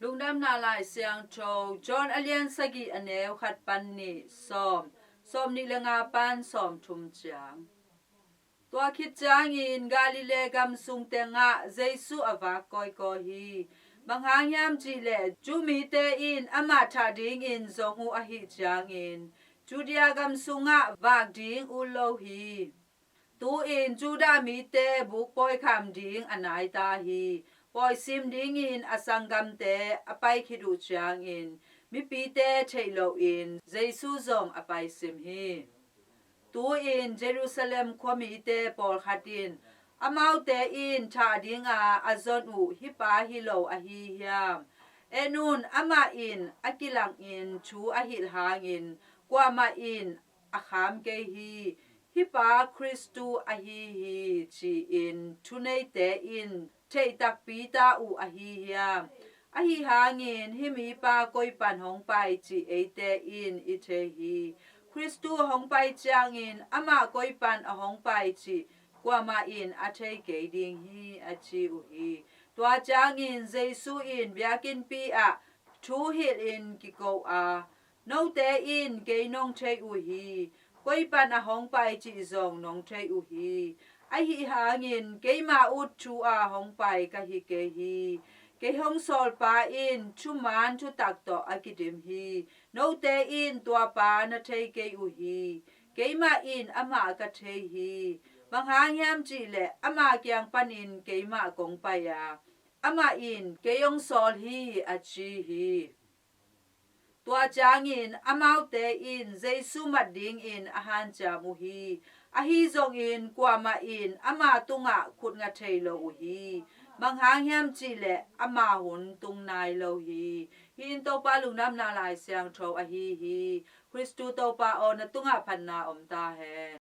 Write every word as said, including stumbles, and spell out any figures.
Lungdamna Lai Siangtho, John a lian sagih a neu khat pan nih, sawm, sawm nih le nga pan sawm thum ciang. Tua khit ciangin Galilee gam sung tengah Jesu a vak kawikawi hi. Bang hang hiam cih leh Jew mite in amah thah dingin zong uh ahih ciangin Judea gam sungah vak ding ut lo hi. Tu-in Judah mite buk pawikham ding a nai ta hi. Pawisim dingin a sanggamte a pai khit uh ciangin mipite theih loin Jesu zong a paisim hi. Tu-in Jerusalem khuamite pawlkhat in, "Amaute in thah dinga a zon uh hih pa hi lo ahi hiam? En un, amah in a kilangin thu a hilh hangin kuamah in a kham kei hi. Hih pa Khristu ahi hi," ci-in thuneite in theih takpi ta uh ahi hiam? Ahi hangin hih mipa koi pan hong pai cih eite in i thei hi. Khristu hong pai ciangin amah koi pan a hong pai cih kuamah in a thei kei ding hi, a ci uh hi. Tua ciangin Jesu in biakinnpi ah thu hilhin kiko a, "Note in kei nong thei uh hi. Koi pan a hong pai cih zong nong thei uh hi. Ahi hangin keima ut thu a hong pai ka hi kei hi. Kei hong sawlpa in thuman thutak tawh a kidim hi. Note in tua pa na thei kei uh hi. Keimah in amah ka thei hi. Bang hang hiam cih leh ama kiang panin keimah kong pai a, amah in kei hong sawl hi," a ci hi. Tua ciangin amaute in Jesu mat dingin a hanciam uh hi. Ahi zongin kuamah in ama tungah khut nga thei lo uh hi. Bang hang hiam cih leh ama hun tung nai lo hi. Hih in Topa Lungdamna Lai Siangtho ahi hi. Khristu Topa aw, na tungah phatna om ta hen.